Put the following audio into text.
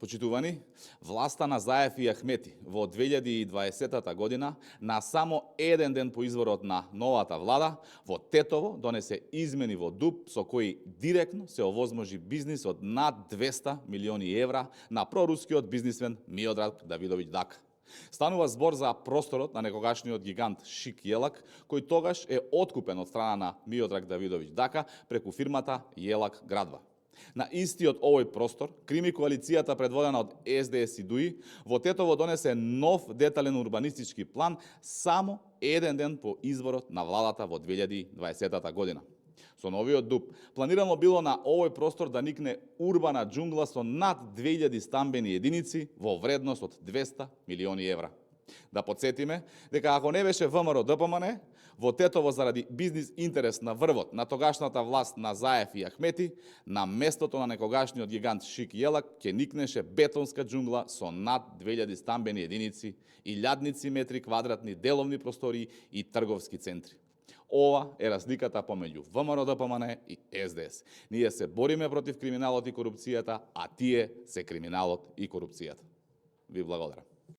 Почитувани, власта на Заев и Ахмети во 2020 година, на само еден ден по изборот на новата влада, во Тетово донесе измени во ДУП со кои директно се овозможи бизнис од над 200 милиони евра на прорускиот бизнисмен Миодраг Давидовиќ Дака. Станува збор за просторот на некогашниот гигант Шик Јелак, кој тогаш е откупен од страна на Миодраг Давидовиќ Дака преку фирмата Јелак Градба. На истиот овој простор, крими коалицијата предводена од СДС и ДУИ, во Тетово донесе нов детален урбанистички план само еден ден по изборот на владата во 2020 година. Со новиот ДУП, планирано било на овој простор да никне урбана џунгла со над 2000 стамбени единици во вредност од 200 милиони евра. Да подсетиме дека ако не беше ВМРО ДПМН, во Тетово заради бизнис интерес на врвот на тогашната власт на Заев и Ахмети, на местото на некогашниот гигант Шик Јелак ќе никнеше бетонска џунгла со над 2000 стамбени единици, илјадници метри квадратни деловни простории и трговски центри. Ова е разликата помеѓу ВМРО ДПМН и СДС. Ние се бориме против криминалот и корупцијата, а тие се криминалот и корупцијата. Ви благодарам.